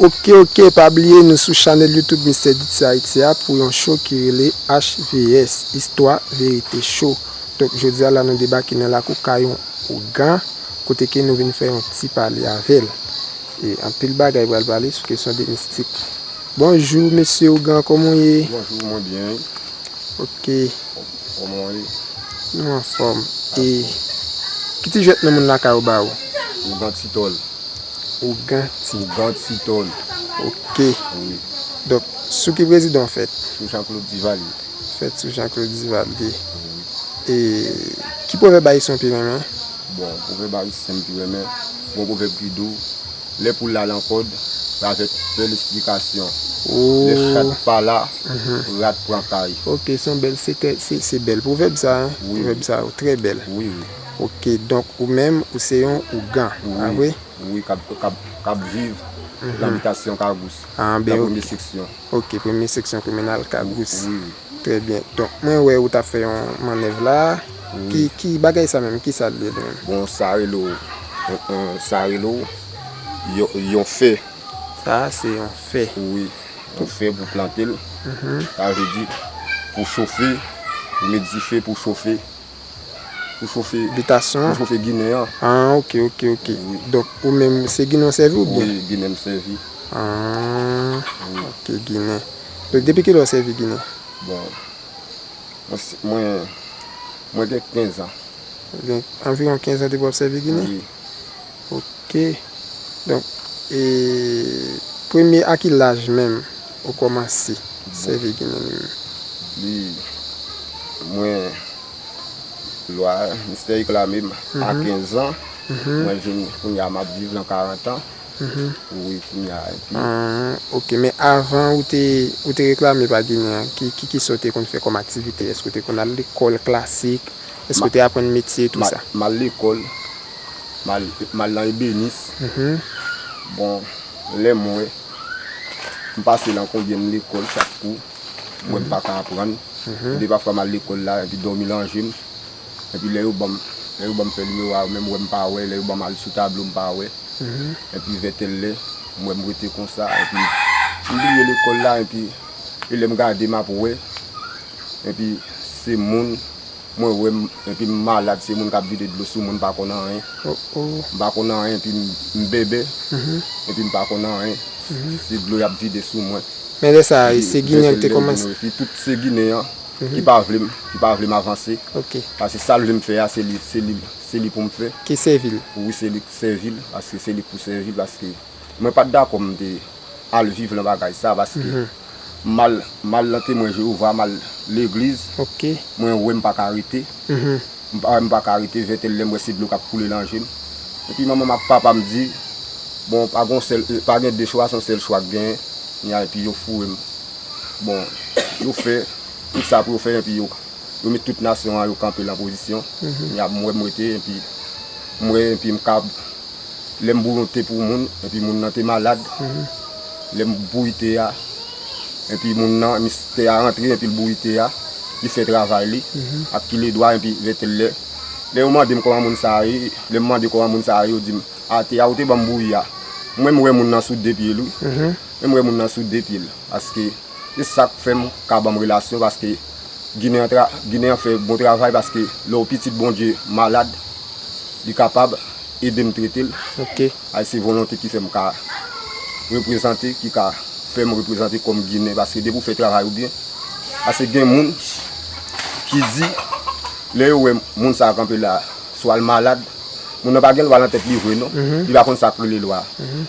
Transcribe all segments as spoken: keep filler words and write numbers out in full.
Ok, ok, pa bliye nou sou chanèl YouTube Mister Dutty Haïti a pou yon show ki rele H V S, Istwa Verite Show. Donk, jodi a la nou debake nan lakou kay yon ougan, kote ke nou vin fè yon ti pale avè l. E anpil bagay pral pale sou kesyon de mistik. Bonjou, mesye ougan, kòman w ye? Bonjou, mwen byen. Ok, Kòman w ye? Nou anfòm. E ki ti jwèt nan moun lakay ou ba ou? Ougan Titòl. Ougan ti. Ougan Titòl. Ok. Wi. Donk, sou ki prezidan w fèt? Sou Jean-Claude Duvalier. Fèt sou Jean-Claude Duvalier. E ki pwovèb ayisyen w pi renmen? Bon, pwovèb ayisyen m pi renmen. Bon, pwovèb ki di w, lè poul la nan kòd, avèk bèl esplikasyon. Oh. Lè chat pa la, rat pran kay. Ok, se yon bèl, se trè- se se bèl pwovèb sa, hein? Wi, Pwovèb wi. Sa yo trè bèl. Wi, wi. Ok, donk ou menm, ou se yon ougan, pa vre? Wi, k ap, k ap, k ap viv nan bitasyon Kagous. Ah, ben, Nan ok. Premye seksyon. Ok, premye seksyon kriminal Kagous. Wi, wi. Trè byen. Donk, mwen wè ou t ap fè yon mannèv la. Wi. Ki, ki bagay sa menm? Ki sa l ye li menm? Bon, sa rele w, yon- yon- sa rele w, yon- yon fè. Sa a se yon fè. Wi, yon fè pou plante l. Sa vle di, pou chofe, pou met dife, pou chofe. Pou chofe, Bitasyon pou an? Chofe ginen an. Ah, ok, ok, ok. Wi. Donk, ou menm, se ginen w sèvi oubyen? Wi, ginen m sèvi. Ah, ok, ginen. Donk, depi kilè w sèvi ginen? Bon, mwen, se- mwen, mwen gen kenz an. Gen anviwon kenz an depi w ap sèvi ginen? Wi. Ok. Donk, e, premye a ki laj menm ou kòmanse sèvi ginen li menm? Li, mwen, lwa, mistè reklame m a kenz an. Mwen vin, kounye a m ap viv nan karant an. Wi, kounye a, epi Ah, ok, men avan ou te, ou te reklame pa ginen an, ki, ki, ki sa w te konn fè kòm aktivite? Èske w te konn al lekòl klasik? Èske w te aprann metye, tou sa? M al lekòl, m al, m al nan ebenis. Bon, lè m wè, m pase nan konbyen lekòl chak kou, m wè m pa ka aprann. Gen de pafwa m al lekòl la, epi dòmi lan je m. Epi lè yo ban m, lè yo ban m fè nimewo a, yo menm wè m pa wè, lè yo ban m al sou tablo, m pa wè. Epi vè tèl lè, m wè m rete konsa, epi m bliye lekòl la, epi e lè m gade m ap wè, epi se moun, mwen wè m, epi m malad, se moun k ap vide dlo sou mwen, m pa konn anyen. Oh, oh. M pa konn anyen, epi m, m bèbè, epi m pa konn anyen. Se dlo y ap vide sou mwen. Men lè sa a, se ginen an ki te kòmanse. Epi tout se ginen an ki pa vle m, ki pa vle m avanse. Ok. Paske sa l vle m fè a, se li, se li, se li pou m fè. Ki sèvi l. Wi, se li k sèvi l, paske se li k pou sèvi l, paske mwen pa t dakò m te al viv nan bagay sa, paske m al, m al nan Temwen Jewova, m al legliz, Ok. mwen wè m pa ka rete. M pa, m pa ka rete vè tèl lè m wè se dlo k ap koule lan je m. Epi manman m ak papa m di, bon, pa gon sèl, pa gen de chwa, se yon sèl chwa k genyen. Nya, epi yo foure m. Bon, yo fè tout sa pou yo fè, epi yo, yo met tout nasyon an, yo kanpe lan pozisyon. Nya, m wè m rete, epi m wè, epi m ka, lè m bouyon te pou moun, epi moun nan te malad. Lè m bouyi te a, epi moun nan, mistè a rantre, epi l bouyi te a, li fè travay li, ak kile dwa, epi vè tèl lè. Lè yo mande m kòman moun sa a ye, lè m mande kòman moun sa a ye, yo di m, a, te a ou te ban m bouyi a. Mwen, m wè moun nan sou de pye l, wi. Mwen, m wè moun nan sou de pye l. Paske, se sa k fè m ka ban m relasyon, paske ginen an tra-, ginen an fè bon travay, paske lè w pitit Bondye malad, li kapab ede m trete l. Ok. Ay, se volonte ki fè m ka reprezante, ki ka fè m reprezante kòm ginen, paske depi w fè travay ou byen, paske gen moun ki di, lè yo wè moun sa a kanpe la, swa l malad, moun nan pa gen lwa nan tèt li vre non, li pa konn sa k rele lwa.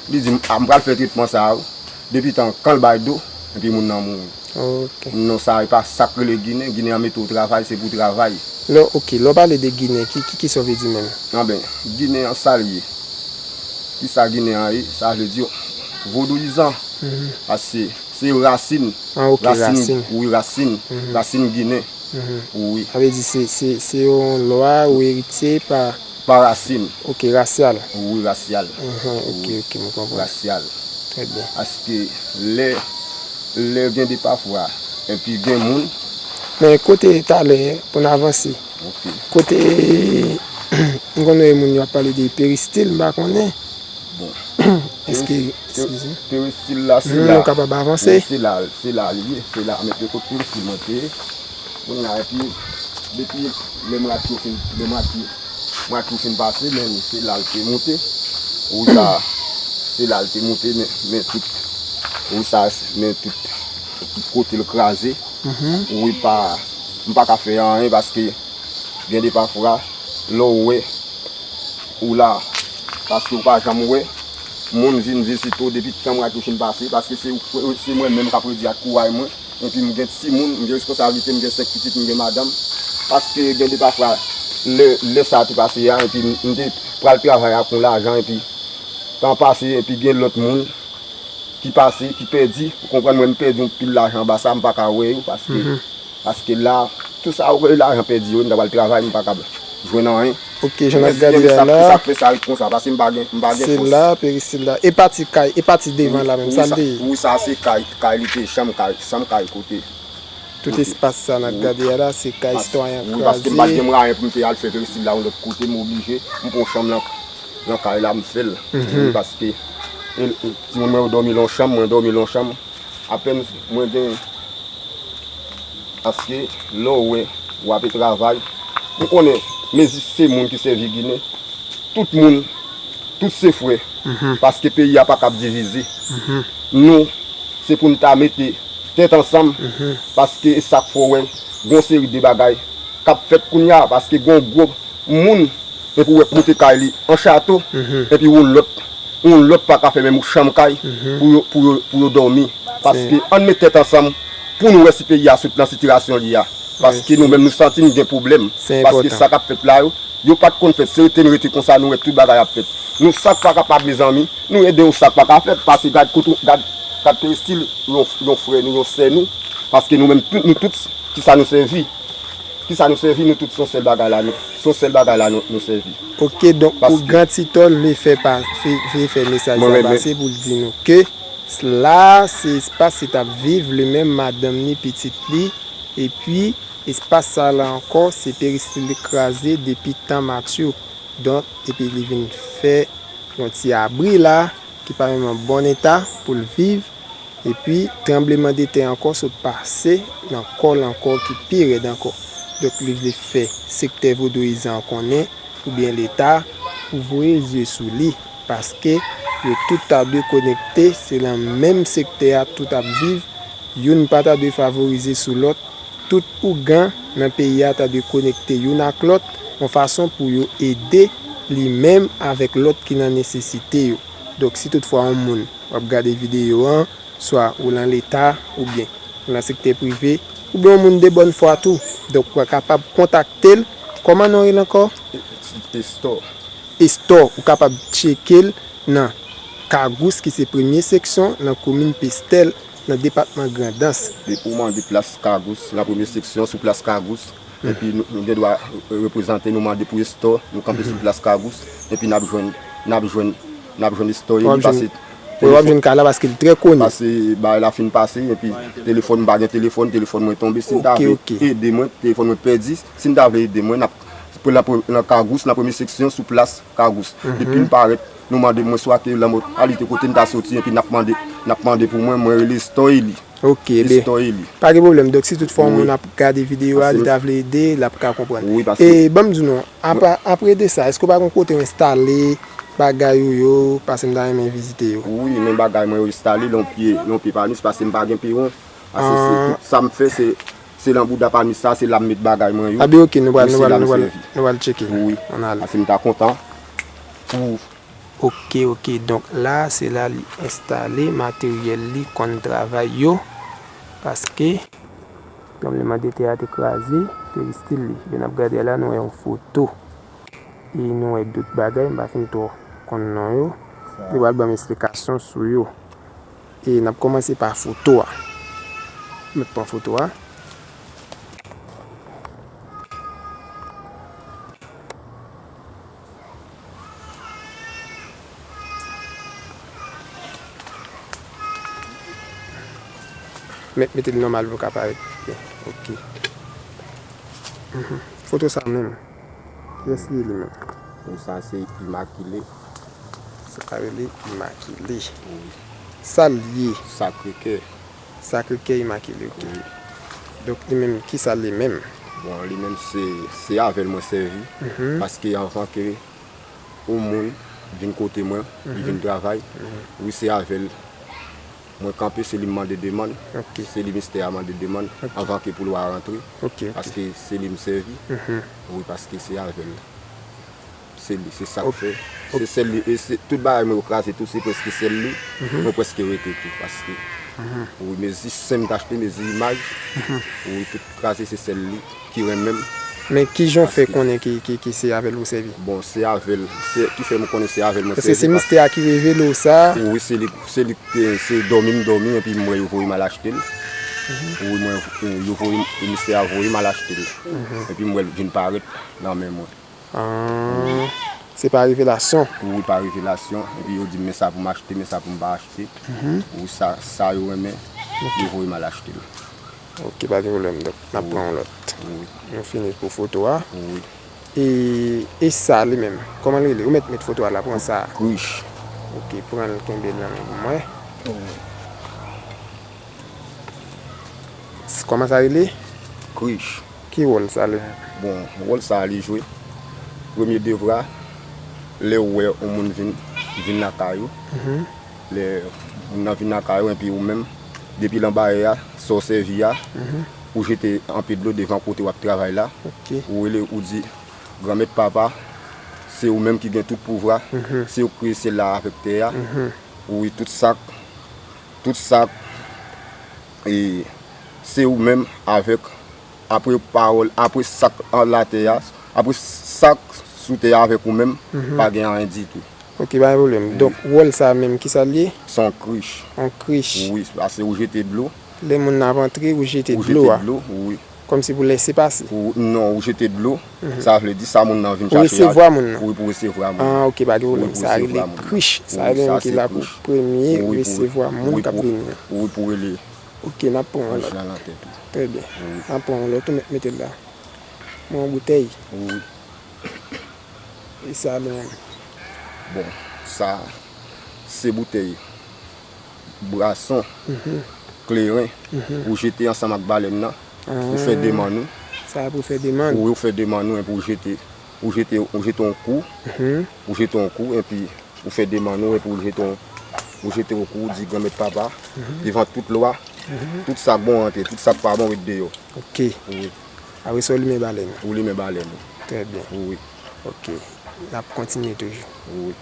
Li di, a, m pral fè tretman sa a, depi tan kan l bay do, epi moun nan mouri. Ok. Non, sa e pa sa k rele ginen, ginen an mete w travay, se pou travay. Lè, ok, lè w pale de ginen, ki, ki, ki sa w vle di menm? Anben, ginen an sa l ye. Ki sa ginen an ye? Sa vle di vodouyizan. Paske se rasin. Ah, ok, rasin. Wi, rasin. Rasin ginen. Wi. Sa vle di se, se, se yon lwa ou eritye pa Pa rasin. Ok, rasyal. Wi, rasyal. Mhm, ok, ok, m konprann. Rasyal. Trè byen. Paske lè, lè gen de pafwa, epi gen moun. Men kote talè, pou n avanse. Ok. Kote, m konnen moun yo ap pale de peristil, m pa konnen. Bon. Èske, eskize. Peristil la, se la. Nou kapab avanse. Wi, se la, se la li ye. Se la, men de kot peristil mwen te ye. Kounye a, epi, depi lè mwatye fin, lè mwatye, mwatye fin pase, men se la l te moute. Ou sa, se la l te moute, men, men tout, ou sa, men tout, tout kote l kraze. Ou pa, m pa ka fè anyen paske gen de pafwa, lè w wè, ou la, paske ou pa janm wè moun vin vizite w depi tan mwatye fin pase, paske se, se mwen menm k ap redi ak kouray mwen, epi m gen timoun, m gen responsablite, m gen senk pitit, m gen madanm, paske gen de pafwa, lè, lè sa te pase a, epi m, m te pral travay ak yon lajan, epi tan pase, epi gen lòt moun ki pase, ki pèdi, ou konprann mwen, m pèdi yon pil lajan anba sa, m pa ka wè yo, paske, paske la, tout sa ou wè lajan pèdi yo, m ta pral travay, m pa ka jwenn anyen. Ok, jan n ap gade a la, sa k fè sa ret konsa, paske m pa gen, m pa gen fòs. Se la, peristil la. E pati kay, e pati devan la menm, sa l te ye? Wi, sa se kay, kay li te, chanm kay, chanm kay kote. Tout espas sa n ap gade a la, se kay sitwayen an kraze. Wi, paske m pa t gen mwayen pou m te al fè peristil la yon lòt kote, m oblije, m pran chanm nan, nan kay la, m fè l. Wi, paske, e, e, timoun mwen yo dòmi lan chanm, mwen dòmi lan chanm. Apèn mwen gen, paske lè w wè w ape travay, ou konnen, mezi se moun ki sèvi Ginen, tout moun, tout se frè, paske peyi a pa kab divize. Nou, se pou n ta mete tèt ansanm, paske e sa k fè w wè, gon seri de bagay k ap fèt kounye a, paske gon gwo moun, epi w wè k moute kay li an chato, epi yon lòt, yon lòt pa ka fè menm yon chanm kay pou yo, pou yo, pou yo dòmi. Paske ann met tèt ansanm pou nou wè si peyi a sot nan sitiyasyon li a. Paske nou menm nou santi n gen pwoblèm. Paske sa k ap fèt la yo, yo pa t konn fèt. Se rete n rete konsa, nou wè tout bagay ap fèt. Nou sa k pa kapab, mezanmi, nou ede yon sa k pa ka fèt. Paske gad kout, gad, gad peristil yon, yon frè nou, yon sè nou. Paske nou menm tout, nou tout, kisa nou sèvi? Kisa nou sèvi? Nou tout se yon sèl bagay la, nou, se yon sèl bagay la nou, nou sèvi. Ok, donk, ougan Titòl vle fè pa, vle, vle fè mesaj sa pase pou l di nou ke la, se espas li t ap viv, li menm, madanm li, pitit li, epi espas sa la ankò, se peristil li kraze depi tan Matyo. Donk, epi li vin fè yon ti abri la, ki pa menm an bon eta pou l viv, epi tranblemanntè ankò sot pase nan kò l ankò ki pi rèd ankò. Donk, li vle fè sektè vodouyizan an konnen, oubyen Leta, pou voye zye sou li, paske yo tout ta dwe konekte, se nan menm sektè a tout ap viv, youn pa ta dwe favorize sou lòt, tout ougan nan peyi a ta dwe konekte youn ak lòt yon fason pou yo ede li menm avèk lòt ki nan nesesite yo. Donk, si toutfwa yon moun w ap gade videyo an, swa ou lan Leta, oubyen ou lan sektè prive, oubyen yon moun de bòn fwa tou, donk, ou kapab kontakte l. Kòman non l ankò? Estor. Estor, ou kapab tcheke l nan Kagous, ki se premye seksyon nan komin Pestèl, nan depatman Grandans. Depi w mande plas Kagous, nan premye seksyon, sou plas Kagous, epi nou, nou gen dwa reprezante, nou mande pou Estor, nou kanpe sou plas Kagous, epi n ap jwenn, n ap jwenn, n ap jwenn Estor, epi pase. Wi, w ap jwenn kay la paske l trè koni. Pase bagay la fin pase, epi telefòn, m pa gen telefòn, telefòn mwen tonbe. Si n ta vle ede mwen, telefòn mwen pèdi, si n ta vle ede mwen, n ap pran nan pre-, nan Kagous, nan premye seksyon, sou plas Kagous. Depi m parèt, nou mande mwen swa ke lanmòtalite kote m ta soti, epi n ap mande, n ap mande pou mwen, mwen rele Estor Eli. Ok, ben, Estor Eli. Pa gen pwoblèm. Donk, si toutfwa yon moun ap gade videyo a, li ta vle ede, l ap ka konprann. Wi, paske. E, ban m di w non, apa, apre de sa, èske w pa gen yon kote w enstale bagay ou yo, paske m ta renmen vizite yo? Wi, men bagay mwen yo enstale, yon pye, yon pye palmis, paske m pa gen pewon. Paske se tout sa m fè, se, se lan bouda palmis sa, se la m met bagay mwen yo. A ben, ok, nou pral, nou pral, nou pral, nou pral tcheke. Wi. Ann ale. Paske m ta kontan pou Ok, ok. Donk la, se la li enstale materyèl li konn travay yo. Paske tranblemanntè a te kraze peristil li. Jan n ap gade a la, nou wè yon foto. E nou wè dòt bagay, m pa fin twò konn non yo. Yo pral ban m esplikasyon sou yo. E n ap kòmanse pa foto a. Mèt pran foto a. Mèt mete l nòmal pou l ka parèt byen. Ok. Mhm. Foto sa menm. Kiyès li ye li menm? Bon, sa se Imakile. Sa rele Imakile. Wi. Sa l ye? Sakre Kè. Sakre Kè Imakile, ok. Wi. Donk, li menm, ki sa l ye menm? Bon, li menm, se, se avè l mwen sèvi. Mhm. Paske anvan ke yon moun vin kote mwen, li vin travay, wi, se avè l mwen kanpe, se li m mande demann, ok, se li mistè a mande demann, ok, anvan ke pou lwa a rantre, ok, ok, paske se li m sèvi. Mhm. Wi, paske se avè l. Se li, se sa k fè. Se sèl li, e se, tout bagay mwen yo kraze tou, se prèske sèl li, mwen prèske rete tou, paske, wi, mezi sèn m t achte, mezi imaj, wi, tout kraze, se sèl li ki renmen m. Men kijan w fè konnen ki, ki, ki se avè l ou sèvi? Bon, se avè l, se ki fè m konnen se avè l mwen sèvi. Paske se mistè a ki revele w sa? Wi, se li, se li, se dòmi m dòmi, epi m wè yo voye m al achte l. Wi, mwen, yo voye m, mistè a voye m al achte l. Epi m wè l vin parèt nan men mwen. Ah, se pa revelasyon? Wi, pa revelasyon. Epi yo di m, men sa pou m achte, men sa pou m pa achte. Wi, sa, sa yo renmen, yo voye m al achte l. Ok, pa gen pwoblèm, donk, n ap pran yon lòt. Wi. Nou fini pou foto a. Wi. E, e sa li menm, kòman l rele? Ou mèt met foto a la, pran sa. Krich. Ok, pran l, kenbe l nan men pou mwen. Wi. S-, kòman sa rele? Krich. Ki wòl sa li? Bon, wòl sa li jwe. Premye devwa, lè w wè yon moun vin, vin lakay ou, mhm, lè moun nan vin lakay ou, epi ou menm, depi l anba a, sa w sèvi a, mhm, ou jete anpe dlo devan kote w ap travay la, ok, ou rele, ou di, Granmèt Papa, se ou menm ki gen tout pouvwa, mhm, se ou k kreye syèl la avèk tè a, mhm, wi, tout sa k, tout sa k, e, se ou menm avèk apre pawòl, apre sa k an latè a, apre sa k sou tè a avèk ou menm, mhm, pa gen anyen ditou. Ok, pa gen pwoblèm. Wi. Donk, wòl sa a menm, ki sa l ye? Se yon krich. Yon krich. Wi, paske ou jete dlo. Lè moun nan ap antre, ou jete dlo a. Ou jete dlo, wi. Kòmsi pou lese pase. Ou, non, ou jete dlo. Mhm. Sa vle di sa moun nan vin chache a. Ou resevwa moun nan. Wi, pou resevwa moun nan. Ah, ok, pa gen pwoblèm. Wi, pou resevwa moun nan. Sa rele krich. Wi, sa rele moun ki la pou premye resevwa moun k ap vini an. Wi, pou rele. Ok, n ap pran yon lòt. Jan nan tèt ou. Trè byen. Wi. N ap pran yon lòt, ou mèt mete l la. Mwen yon boutèy. Wi. E sa li menm? Bon, sa, se boutèy, brason, mhm, kleren, mhm, ou jete ansanm ak balèn nan, ou fè demann ou. Sa pou fè demann? Wi, ou fè demann ou, epi ou jete, ou jete, ou jete yon kou, mhm, ou jete yon kou, epi ou fè demann ou, epi ou jete yon, ou jete yon kou, ou di, Granmèt Papa, mhm, devan tout lwa, mhm, tout sa k bon rantre, tout sa k pa bon ret deyò. Ok. Wi. Apre sa, ou limen balèn ou. Ou limen balèn ou. Trè byen. Wi. Ok. N ap kontinye toujou. Wi.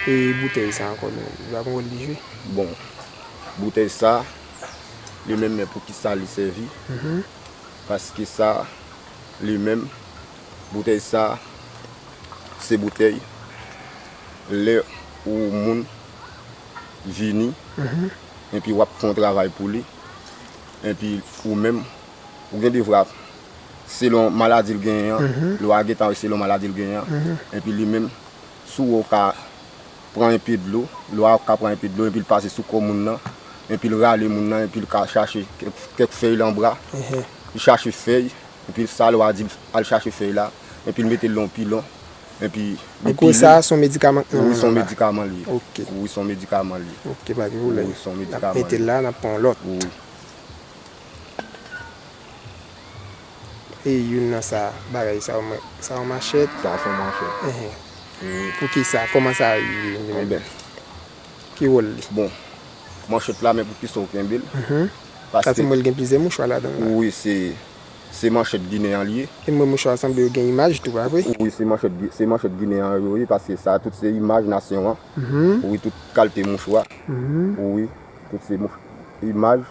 E boutèy sa ankò, li menm, li pa gen wòl li jwe? Bon, boutèy sa, li menm, men poukisa li sèvi? Mhm. Paske sa, li menm, boutèy sa, se boutèy, lè ou moun vini, mhm, epi w ap fè yon travay pou li, epi ou menm, ou gen devwa, selon maladi l genyen an, mhm, lwa a gentan selon maladi l genyen an, mhm, epi li menm, si w wè w ka pran enpe dlo, lwa a ka pran enpe dlo, epi l pase sou kò moun nan, epi l rale moun nan, epi l ka chache kèk, kèk fèy lanbra, mhm, li chache fèy, epi sa lwa a di l al chache fèy la, epi l mete l nan yon pilon, epi li pile. An gwo, sa a se yon medikaman k nan men l la? Wi, se yon medikaman li ye. Ok. Wi, se yon medikaman li ye. Ok, pa gen pwoblèm. Wi, se yon medikaman li ye. N ap mete l la, n ap pran yon lòt. Wi. E youn nan sa, bagay sa, sa yon machèt. Sa se yon machèt. Enhen. Wi. Poukisa? Kòman sa ye li menm? Enben. Ki wòl li? Bon, manchèt la, men poukisa w kenbe l? Mhm. Paske sa se mwen, l gen plizyè mouchwa ladan l la. Wi, se, se manchèt ginen an li ye. E mwen, mouchwa sanble yo gen imaj tou, pa vre? Wi, se manchèt, se manchèt ginen an yo ye, paske sa tout se imaj nasyon an. Mhm. Wi, tout kalite mouchwa. Mhm. Wi, tout se mouch-, imaj.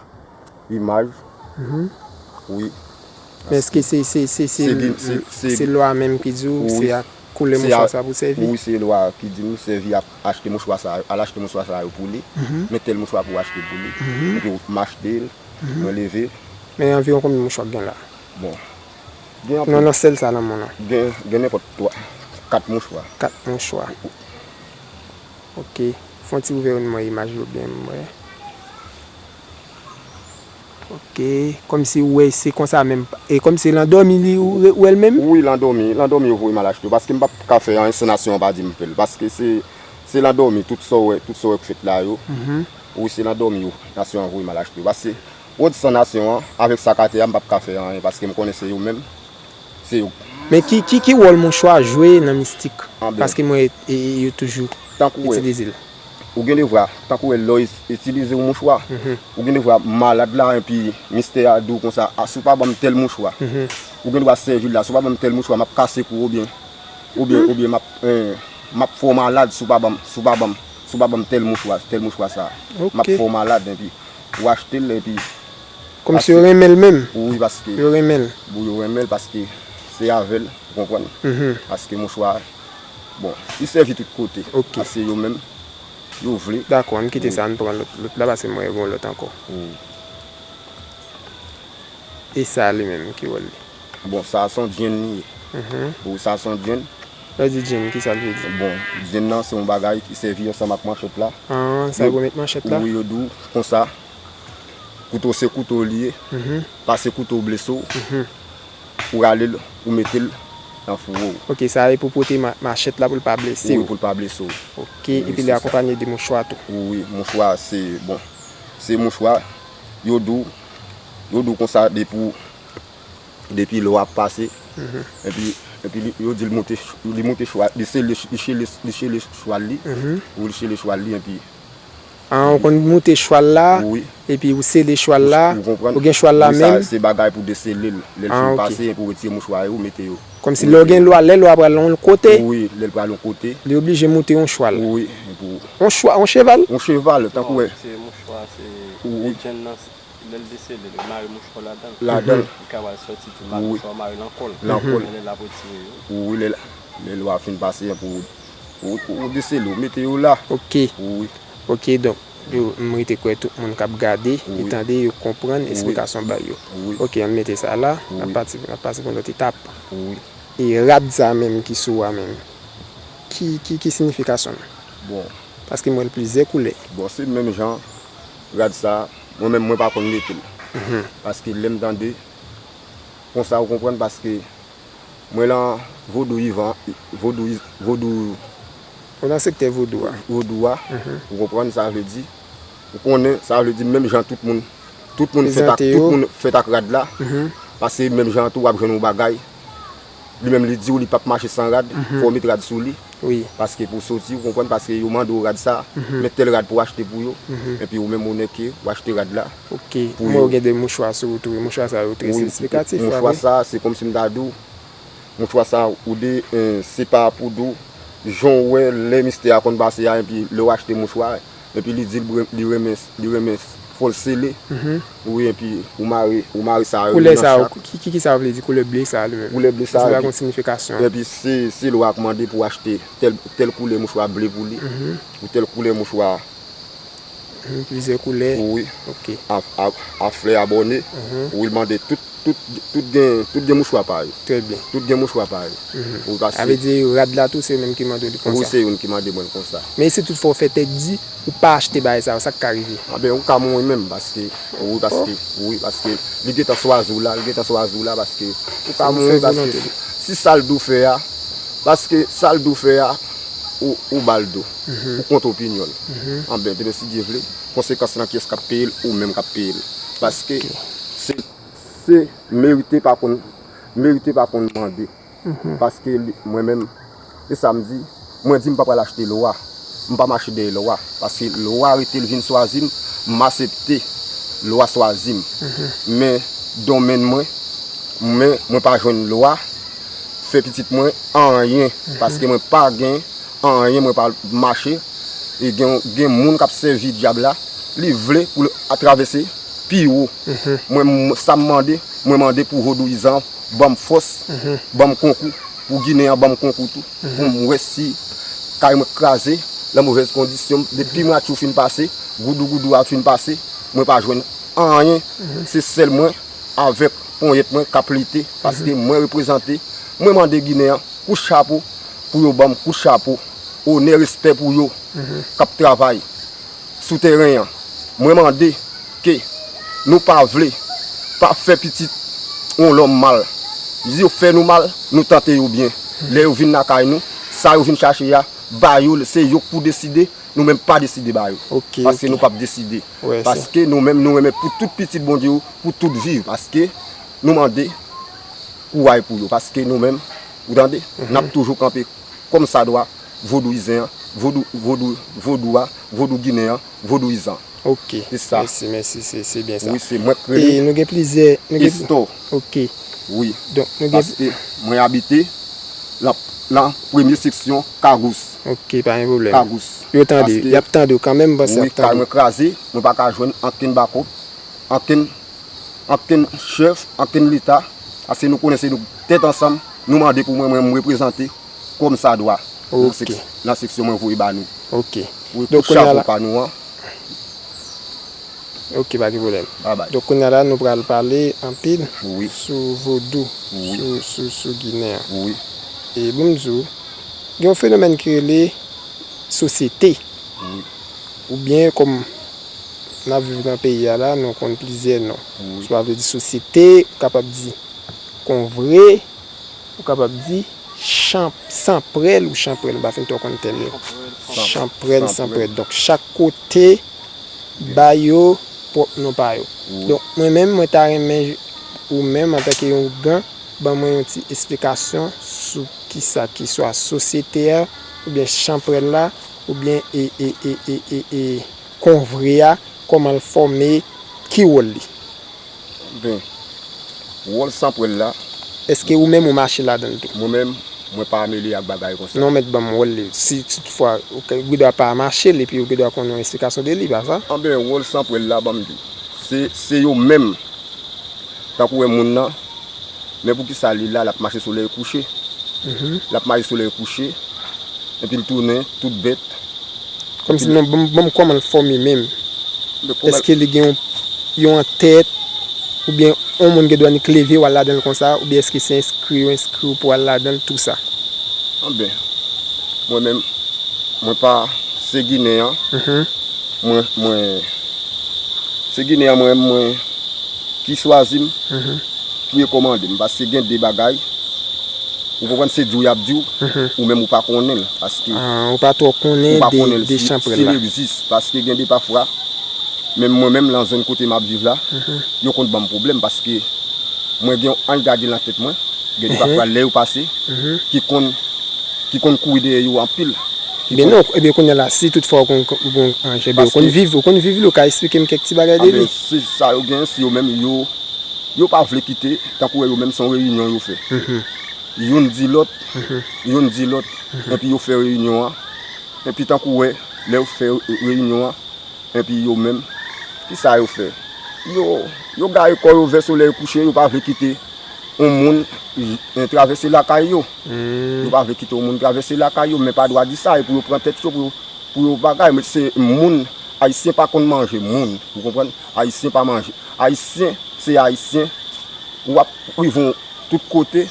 Imaj. Mhm. Wi. Men èske se, se, se, se, se lwa menm ki di w se ak koulè mouchwa sa pou sèvi? Wi, se lwa ki di m sèvi ak achte mouchwa sa yo, al achte mouchwa sa yo pou li. Mhm. Men tèl mouchwa pou w achte pou li. Mhm. Epi w achte l, mhm, mwen leve. Men anviwon konbyen mouchwa k gen la? Bon. Gen anpil. Non, non, sèl sa nan men w lan. Gen, gen nenpòt twa, kat mouchwa. Kat mouchwa. Ok. Fè yon ti ouvè yon mwen imaj yo byen, m wè. Ok, kòmsi ou wè se konsa menm. E kòmsi l andòmi li, ou, ou wè l menm? Wi, l andòmi, l andòmi yo voye m al achte yo. Paske m p ap ka fè anyen san nasyon an pa di m fè l. Paske se, se l andòmi, tout sa w wè, tout sa w wè k fèt la yo. Wi, se l andòmi yo, nasyon an voye m al achte yo. Paske, w di san nasyon an, avèk sa k atè a, m p ap ka fè anyen. Paske m konnen se yo menm, se yo. Men ki, ki, ki wòl mouchwa jwe nan mistik? Paske m wè, e, e, yo toujou itilize l. Ou gen devwa, tankou wè lè w itilize yon mouchwa, ou gen devwa malad la, epi mistè a di w konsa, a, si w pa ban m tèl mouchwa, ou gen dwa sèvi l la, si w pa ban m tèl mouchwa, m ap kase kou w, oubyen, oubyen, oubyen m ap, eh, m ap fè w malad si w pa ban m, si w pa ban m, si w pa ban m tèl mouchwa, tèl mouchwa sa a. M ap fè w malad, epi ou achte l, epi. Kòmsi yo renmen l menm? Wi, paske. Yo renmen l. Bon, yo renmen l paske se avè l, ou konprann? Paske mouchwa, bon, li sèvi tout kote. Ok. Paske yo menm, yo vle. Dakò, ann kite sa, ann pran lòt, lòt la, paske m wè gen yon lòt ankò. Wi. E sa li menm, ki wòl li? Bon, sa se yon djenn li ye. Wi, sa se yon djenn. Lè w di djenn, ki sa l vle di? Bon, djenn nan se yon bagay ki sèvi ansanm ak manchèt la. Ah, sa yo met manchèt la? Wi, yo di w konsa. Kouto se kouto li ye. Pase kouto w blese w. Ou rale l, ou mete l nan fouwo w. Ok, sa e pou pote ma-, machèt la pou l pa blese w. Wi, pou l pa blese w. Ok, epi li akonpanye de mouchwa tou. Wi, mouchwa se, bon, se mouchwa, yo di w, yo di w konsa depi w, depi lè w ap pase, epi, epi li, yo di l moute, li moute chwa-, li sele, li sele, li sele chwal li, wi, li sele chwal li, epi Ah, ou konn moute chwal la, epi ou sele chwal la, ou gen chwal la menm. Wi, sa se bagay pou desele l. Lè l fin pase, epi ou retire mouchwa yo, ou mete yo. Kòmsi lè w gen lwa, lè lwa pral yon kote. Wi, lè l pral yon kote. Li oblije moute yon chwal. Wi, epi ou. Yon chwa, yon cheval? Yon cheval, tankou wè. Non, se mouchwa, se, se djenn nan, lè l desele, li mare mouchwa ladan l. Ladan l. Li ka pral sòti tou, mare mouchwa, mare l nan kò l. Nan kò l. Lè l ap retire yo. Wi, lè l, lè lwa fin pase, epi ou Ou, ou desele, ou mete yo la. Ok. Wi. Ok, donk, yo, m rete kwè tout moun k ap gade e tande, yo konprann esplikasyon bay yo. Wi. Ok, ann mete sa la, n ap pati, n ap pase pou yon lòt etap. Wi. E rad sa menm ki sou a menm, ki, ki, ki siyifikasyon l? Bon. Paske m wè l plizyè koulè. Bon, se menm jan, rad sa, mwen menm, mwen pa konn mete l. Paske lè m tande, konsa ou konprann, paske Mwen lan vodou ivan, vodou, vodou. Ou nan sektè vodou a. Vodou a, ou konprann sa vle di? Ou konnen sa vle di menm jan tout moun, tout moun fèt ak, tout moun fèt ak rad la. Paske menm jan tou w ap jwenn yon bagay. Li menm li di w li p ap mache san rad, fò w met rad sou li. Wi. Paske pou soti, ou konprann, paske yo mande w rad sa, men tèl rad pou w achte pou yo. Epi ou menm ou nèke, ou achte rad la. Ok. Pou yo. Mwen gen de mouchwa sou ou tou, mouchwa sa yo trè esplikatif. Mouchwa sa, se kòmsi m ta di w, mouchwa sa, ou de, eh, se pa pou di w, jan w wè lè mistè a konn pase a, epi lè w achte mouchwa, epi li di l bre-, li renmen, li renmen fò l sele. Wi, epi ou mare, ou mare sa yo nan chak. Koulè sa yo, ki, ki, ki sa yo vle di, koulè ble sa yo li menm? Koulè ble sa yo, epi pa gon siyifikasyon. Epi se, se lwa k mande pou w achte tèl, tèl koulè mouchwa ble pou li, ou tèl koulè mouchwa. Plizyè koulè. Wi. Ok. A, a, a flè abòne. Wi, l mande tout, tout, tout gen, tout gen mouchwa pa yo. Trè byen. Tout gen mouchwa pa yo. Wi, paske. Sa vle di rad la tou, se yo menm ki mande w li konsa? Wi, se yo menm ki mande mwen l konsa. Men si toutfwa w fè tèt di, ou pa achte bagay sa yo, sa k ka rive? Anben, ou ka mouri menm, paske, wi, paske, wi, paske li gentan swazi w la, li gentan swazi w la, paske ou ka mouri, paske si, si sa l di w fè a, paske sa l di w fè a, ou, ou ba l do, ou kont opinyon l. Anben, demen si Dye vle, konsekans lan kiyès k ap peye l? Ou menm k ap peye l. Paske se, se merite pa konn, merite pa konn mande. Paske li, mwen menm, e sa m di, mwen di m pa pral achte lwa. M pa mache dèyè lwa. Paske lwa rete l vin swazi m, m aksepte lwa swazi m. Men domèn mwen, men mwen pa jwenn lwa fè pitit mwen anyen. Paske mwen pa gen anyen, mwen pa mache. E gen, gen moun k ap sèvi dyab la, li vle pou l travèse pi wo. Mwen, m-, sa m mande, mwen mande pou vodouyizan ban m fòs, ban m konkou, pou Ginen an ban m konkou tou, pou m wè si kay mwen k kraze, nan movèz kondisyon, depi mwen atchou fin pase, goudougoudou a fin pase, mwen pa jwenn anyen, se sèl mwen avèk ponyèt mwen k ap lite, paske mwen reprezante, mwen mande Ginen an kout chapo, pou yo ban m kout chapo, onè, respè pou yo k ap travay sou tèren an. Mwen mande ke nou pa vle pa fè pitit yon lòm mal. Yo fè nou mal, nou trete yo byen. Lè yo vin lakay nou, sa yo vin chache a, ba yo l, se yo k pou deside, nou menm pa deside ba yo. Ok, paske ok. Nou p ap deside. Wè, se. Paske nou menm, nou renmen pou tout pitit Bondye yo, pou tout viv. Paske nou mande kouray pou yo. Paske nou menm, ou tande, n ap toujou kanpe kòmsadwa, vodou izen an, vodou, vodou, vodou a, vodou ginen an, vodou izan. Ok. Se sa. Mèsi, mèsi, se, se byen sa. Wi, se mwen k rele. E nou gen plizyè, nou gen Estor. Ok. Wi. Donk, nou gen. Paske mwen abite lan, lan premye seksyon Kagous. Ok, pa gen pwoblèm. Kagous. Yo tande, y ap tande w kanmenm, m panse y ap tande w. Wi, kay mwen kraze, mwen pa ka jwenn ankenn bakòp, ankenn, ankenn chèf, ankenn leta. Paske nou konnen se nou tèt ansanm, nou mande pou mwen, mwen, m reprezante kòmsadwa. Ok. Nan sèk-, nan seksyon mwen voye ba nou. Ok. Wi, donk, kounye a la, chapo pa nou an. Ok, pa gen pwoblèm. Babay. Donk, kounye a la, nou pral pale anpil, wi, sou vodou, wi, sou, sou, sou Ginen an. Wi. E bon, m di w, gen yon fenomèn ki rele sosyete. Wi. Oubyen, kòm n ap viv nan peyi a la, nou konn plizyè non. Wi. Sa vle di sosyete, ou kapab di konvre, ou kapab di chan-, sanprèl ou chanprèl, m pa fin twò konn tèm yo. Chanprèl, sanprèl. Donk, chak kote ba yo pwòp non pa yo. Wi. Donk, mwen menm, mwen ta renmen ou menm, antanke yon ougan, ban mwen yon ti esplikasyon sou kisa ki swa sosyete a, oubyen chanprèl la, oubyen e, e, e, e, e, e, konvre a, kòman l fòme, ki wòl li? Ben, wòl sanprèl la. Èske ou menm ou mache ladan l tou? Mwen menm, mwen pa mele ak bagay konsa. Non, mèt ban m wòl li. Si, si toutfwa, ou gen dwa pa mache l, epi ou gen dwa konn yon esplikasyon de li, pa sa? Anben, wòl sanprèl la, ban m di w. Se, se yo menm. Tankou wè moun nan, men poukisa li la, l ap mache solèy kouche? Mhm. L ap mache solèy kouche, epi l tounen tout bèt. Kòmsi, non, ban m, ban m kòman l fòme menm. Men kòman l... Èske li gen yon, yon antèt, oubyen yon moun gen dwa nik leve w al ladan l konsa, oubyen èske se enskri yo enskri w pou w al ladan l, tou sa? Anben, mwen menm, mwen pa, se Ginen an. Mhm. Mwen, mwen, se Ginen an mwen, mwen ki chwazi m, mhm, ki rekòmande m. Paske gen de bagay, ou konprann, se di w y ap di w, mhm, ou menm ou pa konnen l. Paske... Ah, ou pa twò konnen de, de chanprèl la. Ou pa konnen l si, si l egzis. Paske gen de pafwa, menm mwen menm, lan zòn kote m ap viv la, mhm, yo konn ban m pwoblèm. Paske mwen gen yon anj gadyen lan tèt mwen, gen de, mhm, pafwa lè yo pase, mhm, ki konn, ki konn kouri dèyè yo anpil. Ki... Ebyen konn... Non, ebyen kounye a la, si toutfwa ou konn, ou konn anj, ebyen ou konn viv, ou konn viv li, ou ka esplike m kèk ti bagay de li? Anben, se sa yo gen, se yo menm, yo, yo pa vle kite, tankou wè yo menm se yon reyinyon yo fè. Mhm. Youn di lòt, mhm, youn di lòt, mhm, epi yo fè reyinyon an. Epi tankou wè, lè yo fè re-, reyinyon an, epi yo menm, kisa yo fè? Yo, yo gaye kò yo vè solèy kouche, yo pa vle kite yon moun, eh, travèse lakay yo. Hmm. Yo pa vle kite yon moun travèse lakay yo, men pa dwa di sa, e pou yo pran tèt yo, pou yo, pou yo bagay, men se moun, Ayisyen pa konn manje moun, ou konprann? Ayisyen pa manje. Ayisyen, se Ayisyen, w ap rive tout kote,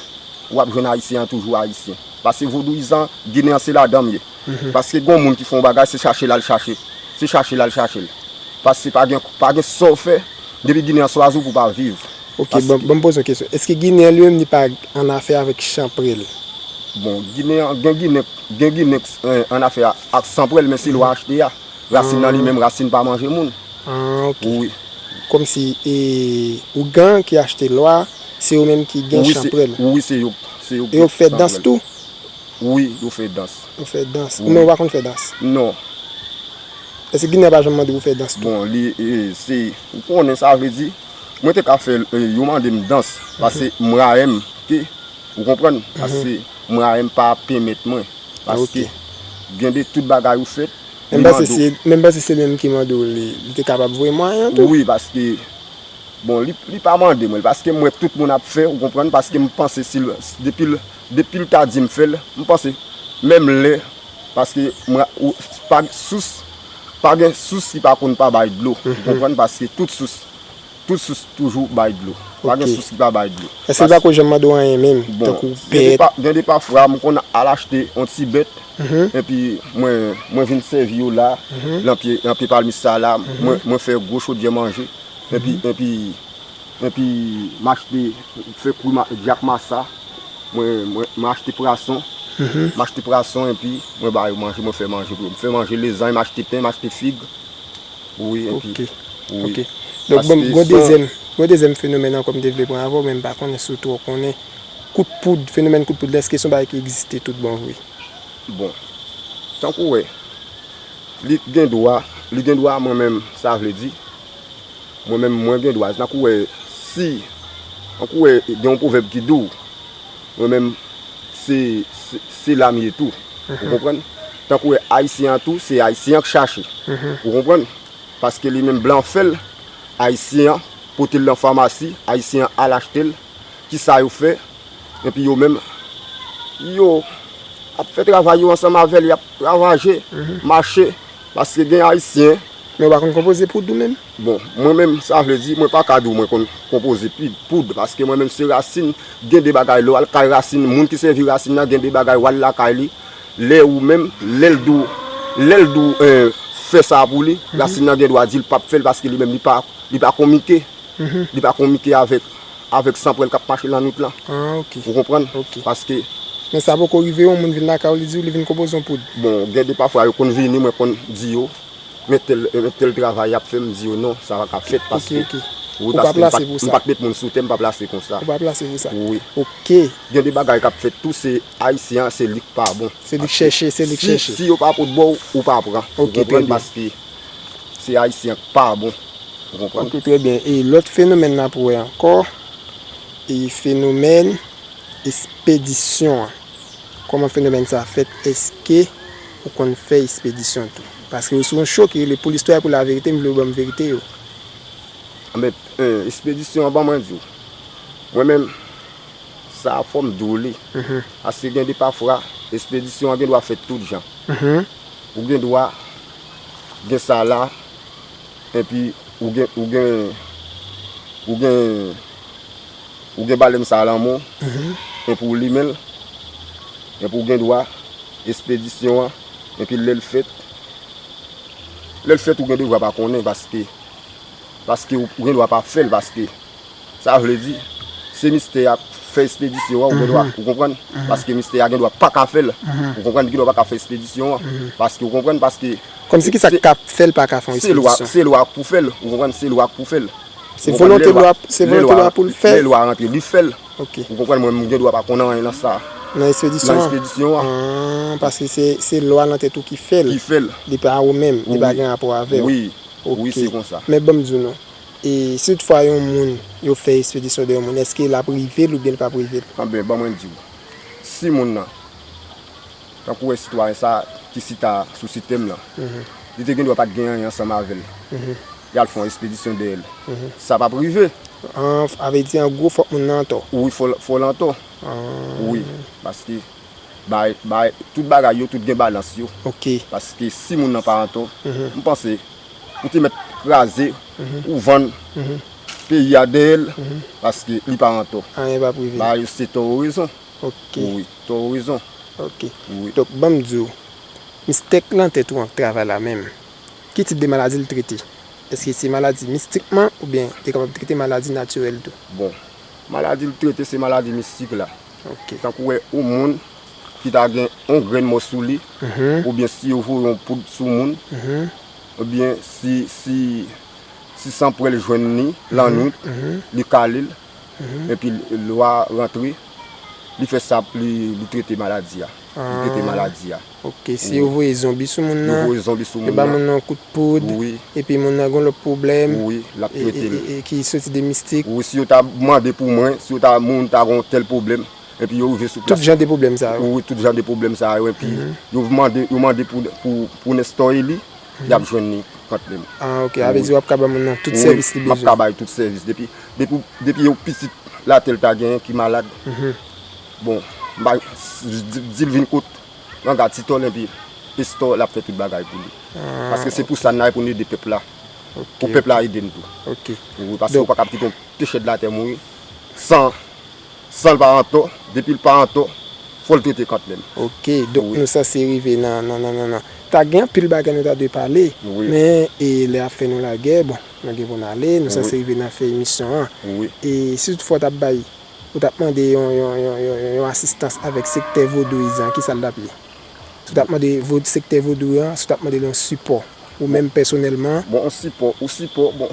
w ap jwenn Ayisyen an toujou Ayisyen. Paske vodouyizan, Ginen an se ladan m ye. Mhm. Paske gen yon moun ki fè yon bagay, se chache l al chache. Se chache l al chache l. Paske pa gen, pa gen sa w fè, depi Ginen an chwazi w pou w pa viv. Ok, paske bon, bon, m poze yon kesyon. Èske Ginen an li menm li pa annafè avèk chanprèl? Bon, Ginen an, gen Ginen, gen Ginen, eh, annafè a, ak chanprèl, men se lwa achte a. Rasin nan li menm, rasin pa manje moun. Ah, ok. Wi. Kòmsi, e, ougan ki achte lwa, se yo menm ki gen chanprèl. Wi, se yo, se yo ki fè chanprèl. E yo fè dans tou? Wi, yo fè dans. Yo fè dans. Wi. Ou menm ou pa konn fè dans? Non. Èske Ginen an pa janm mande w fè dans tou? Bon, li, e, se, ou konnen sa vle di, mwen te ka fè, e, yo mande m dans, paske mwen menm te, ou konprann? Paske mwen menm pa pèmèt mwen. Paske gen de tout bagay ou fèt, li mande w. Men m panse se, men m panse se li menm ki mande w li, li te kapab voye mwayen an tou. Wi, paske, bon, li, li pa mande mwen, paske m wè tout moun ap fè, ou konprann, paske m panse si l, depi l, depi l ta di m fè l, m panse, menm lè, paske mwen, ou, pa sous, pa gen sous ki pa konn pa bay dlo, ou konprann, paske tout sous, tout sous toujou bay dlo. Pa gen sous ki pa bay dlo. Èske l pako janm mande w anyen menm, tankou pèt? Bon, gen de pa, gen de pafwa, m konn al achte yon ti bèt, epi mwen, mwen vin sèvi yo la, lan pye, lan pye palmis sa la, mwen, mwen fè gwo chodyè manje, epi, epi Epi m achte, m fè kwi ma- dyak masa. Mwen, mwen, mwen achte prason. M achte prason epi mwen ba yo manje, mwen fè manje pou yo. M fè manje lezany, m achte pen, m achte fig. Wi, epi, Ok. wi. Ok. Donk, bon, Paske gon son dezyèm, gon dezyèm fenomèn ankò m te vle pran avè w, men m pa konnen si w twò konnen. Kout poud, fenomèn kout poud la, èske se yon bagay ki egziste tout bon vre? Bon, tankou w wè, li gen dwa, li gen dwa mwen menm, sa vle di, mwen menm, mwen gen dwa, tankou w wè, si, tankou w wè, gen yon pwovèb ki di w, mwen menm, se, se, se la m ye tou. Ou konprann? Tankou w wè, Ayisyen an tou, se Ayisyen an k chache. Ou konprann? Paske li menm blan fè l, Ayisyen an pote l nan famasi, Ayisyen an al achte l, kisa yo fè? Epi yo menm, yo ap fè travay yo ansanm avè l, y ap ravaje, mache, paske gen Ayisyen. Men w pa konn konpoze poud ou menm? Bon, mwen menm, sa vle di, mwen pa ka di w mwen konn konpoze pi- poud, paske mwen menm se rasin, gen de bagay, lè w al kay rasin, moun ki sèvi rasin nan, gen de bagay, w al lakay li, lè ou menm, lè l di w, lè l di w, eh, fè sa pou li, rasin nan gen dwa di l p ap fè l, paske li menm, li pa, li pa konmike. Li pa konmike avèk, avèk sanpwèl k ap mache lannwit lan. Ah, ok. Ou konprann? Ok. Paske Men sa poko rive yon moun vin lakay ou, li di w li vin konpoze yon poud? Bon, gen de pafwa yo konn vini, mwen konn di yo, men tèl, men tèl travay y ap fè, m di yo non, sa pa ka fèt paske Ok. wi, Ou pa paske m pa plase t- pou m sa. Pa t met moun sou tè, m pa plase konsa. Ou pa plase pou sa? Wi. Ok. Gen de bagay k ap fèt tou, se Ayisyen an, se li k pa bon. Se li k chèche, se li k Si, chèche. Si yo pa pot ba w, ou pa pran. Ou Ok, trè konprann? byen. Paske se Ayisyen an k pa bon. Ou konprann? Ok, trè byen. E lòt fenomèn n ap wè ankò, e fenomèn espedisyon an. Kòman fenomèn sa a fèt? Èske ou konn fè espedisyon tou? Paske ou sou yon show ki rele Pou listwa e pou laverite, m vle ou ban m verite yo. Men, eh, espedisyon an, ban mwen di w. Mwen menm, sa a fò m di w li. Paske gen de pafwa, espedisyon an gen dwa fèt tout jan. Ou gen dwa gen sa la, epi ou gen, ou gen, ou gen, ou gen balèn sa a lan men w, epi w limen l, epi w gen dwa espedisyon an, epi lè l fèt, lè l fèt ou gen devwa pa konnen, paske, paske ou, ou gen dwa pa fè l, paske sa vle di, se mistè a k fè espedisyon an, ou gen dwa, ou konprann? Paske mistè a gen dwa pa ka fè l. Ou konprann? Li gen dwa pa ka fè espedisyon an. Paske, ou konprann? Paske Kòmsi kisa k ka fè l pa ka fè yon se lwa, espedisyon? Se lwa k pou fè l. Ou konprann? Se lwa k pou fè l. Se volonte lwa, se volonte lwa pou l fè. Lè lwa rantre, li fè l. Ok. Ou konprann? Mwen, m gen dwa pa konn anyen nan sa. Nan espedisyon Nan an? Espedisyon an. Ah, paske se, se lwa nan tèt ou ki fè l. Ki fè l. Li pa ou menm, li pa Wi. Gen rapò avè w. Wi. Ok. Wi, se konsa. Men ban m di w non. E si toutfwa yon moun, yo fè espedisyon de yon moun, èske l ap rive l oubyen l p ap rive l? Anben, ban mwen di w. Si moun nan, tankou wè sitwayen sa ki chita sou sitè m lan, li te gen dwa pa t gen anyen ansanm avè l. Y al fè yon espedisyon dèyè l. Sa p ap rive. An, sa vle di an gwo fòk moun nan antò. Wi, fò, fò l antò. Ah. Wi, paske bay, bay, tout bagay yo, tout gen balans yo. Ok. Paske si moun nan pa antò, m panse, ou te mèt kraze, ou vann peyi a dèyè l, paske li pa antò. Anyen p ap rive. Bagay yo se tò ou rezon. Ok. Wi, tò ou rezon. Ok. Wi. Donk, ban m di w, mistèk lan tèt ou an k travay la menm. Ki tip de maladi l trete? Èske se maladi mistikman oubyen li kapab trete maladi natirèl tou? Bon, maladi l trete se maladi mistik la. Ok. Tankou wè yon moun ki ta gen yon grenn mò sou li, oubyen si yo voye yon poud sou moun, oubyen si, si, si sanpwèl jwenn li lannwit, li kale l, epi lwa rantre, li fè sa, li, li trete maladi a. Li trete maladi a. Ok, si yo voye zonbi sou moun Yo nan, voye zonbi sou yo moun ba nan. Moun nan yon kout poud, Wi. Epi moun nan gon lòt pwoblèm, Wi, l ap e, trete e, l. e, e ki soti de mistik. Wi, si yo ta mande pou mwen, si yo ta, moun ta gon tèl pwoblèm, epi yo rive sou Tout plas. Jan de pwoblèm sa yo. Wi, tout jan de pwoblèm sa yo, epi yo mande, yo mande pou, pou, pou nestòye li, y ap jwenn li kantmenm. Ah, ok, sa vle di w ap ka ba moun nan tout Wi, sèvis li m ap bezwen. Ka bay tout sèvis. Depi, depi, depi yon pitit latè l ta genyen ki malad, bon, m bay, di, di l vin kot Ganga Titòl, epi Estò, l ap fè tout bagay pou li. Paske se pou sa n la, pou n ede pèp la. Pou pèp la ede n tou. Ok. Wi, paske ou pa kab kite yon pechè de latè mouri san, san l pa antò, depi l pa antò, fò l trete kantmenm. Ok, donk nou sanse rive nan, nan, nan, nan, nan. Ta gen anpil bagay nou ta dwe pale, men e, lè ap fè nou lagè, bon, nou gen pou n ale, nou sanse rive nan fen emisyon an. E si toutfwa w t ap bay, ou t ap mande yon, yon, yon, yon, yon asistans avèk sektè vodouyizan, ki sa l t ap ye? Si w t ap mande vo- sektè vodou an, si w t ap mande l yon sipò, ou menm pèsonèlman? Bon, yon sipò, yon sipò, bon,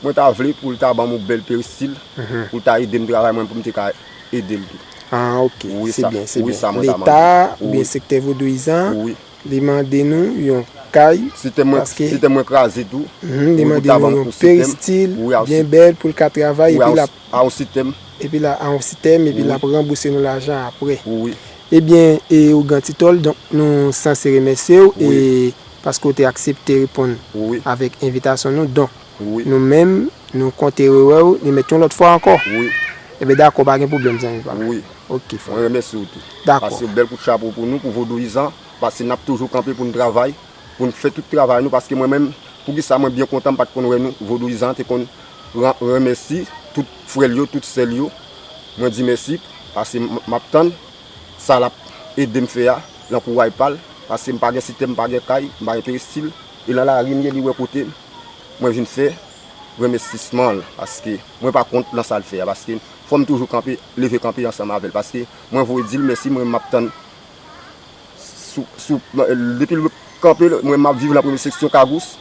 mwen ta vle pou l ta ban m yon bèl peristil, pou l ta ede m travay mwen, pou m te ka ede l tou. Ah, ok, se byen, se byen. Leta oubyen sektè vodouyizan, li mande nou yon kay, paske si tè mwen kraze tou, li mande nou yon peristil byen bèl pou l ka travay, epi l ap a yon sitèm. Epi l a, a yon sitèm, epi l ap ranbouse nou lajan apre. Ebyen, e ougan Titòl, donk nou sanse remèsye w, e paske w te aksepte reponn avèk envitasyon nou. Donk, nou menm, nou konte rewè w, li mèt yon lòt fwa ankò. Ebyen, dakò, pa gen pwoblèm, zanmi pa m. Ok, frè. Mwen remèsye w tou. Dakò. Pase bèl kout chapo pou nou, pou vodouyizan, pase n ap toujou kanpe pou n travay, pou n fè tout travay nou, paske mwen menm, poukisa mwen byen kontan m pa t konn wè nou, vodouyizan te konn ran- remèsi tout frè l yo, tout sè l yo. Mwen di mèsi, paske m, m ap tann sa l ap ede m fè a, nan kouray pa l, paske m pa gen sitèm, m pa gen kay, m pa gen peristil, e nan lari m ye, li wè kote m, mwen vin fè remèsisman l, paske mwen pa kont nan sa l fè a, paske fò m toujou kanpe, leve kanpe ansanm avè l, paske mwen voye di l mèsi, mwen m ap tann sou, sou, depi l kanpe, mwen m ap viv nan premye seksyon Kagous,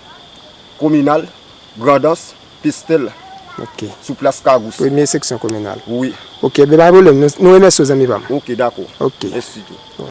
Kominal, Grandans, Pestèl, sou plas Kagous. Premye seksyon kominal. Wi. Ok, ben pa gen pwoblèm. Nou, nou remèsye w, zanmi pa m. Ok, dakò. Ok. Mèsi tou.